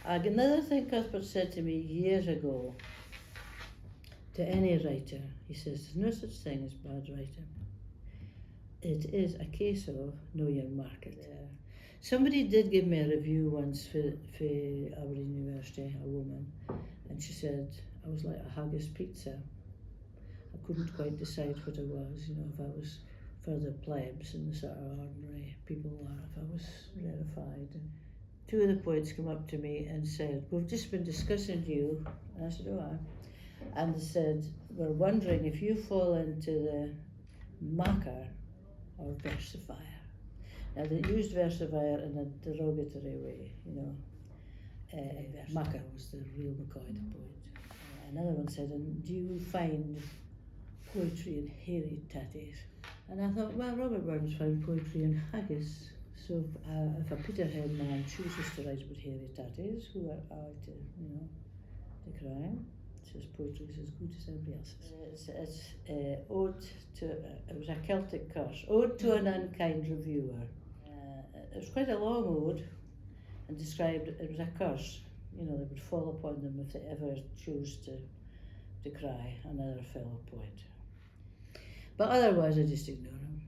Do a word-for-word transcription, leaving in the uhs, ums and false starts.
Another thing Cuthbert said to me years ago, to any writer, he says, "There's no such thing as bad writing. It is a case of know your market." Uh, somebody did give me a review once for, for Aberdeen University, a woman, and she said I was like a haggis pizza. I couldn't quite decide what I was, you know, if I was for the plebs and the sort of ordinary people, or if I was rarefied. And two of the poets came up to me and said, "We've just been discussing you." And I said, "Oh, aye." And they said, "We're wondering if you fall into the macker or versifier." Now, they used versifier in a derogatory way, you know. Uh, macker was the real McCoy, the poet. Uh, another one said, "And do you find poetry in hairy tatties?" And I thought, well, Robert Burns found poetry in haggis. So if, uh, if a Peterhead man chooses to write about hairy tatties, who are I to, you know, decry him? It's his poetry is as good as everybody else's. It's, it's uh, ode to, uh, it was a Celtic curse, ode to an unkind reviewer. Uh, it was quite a long ode, and described it was a curse. You know, they would fall upon them if they ever chose to decry another fellow poet. But otherwise, I just ignore him.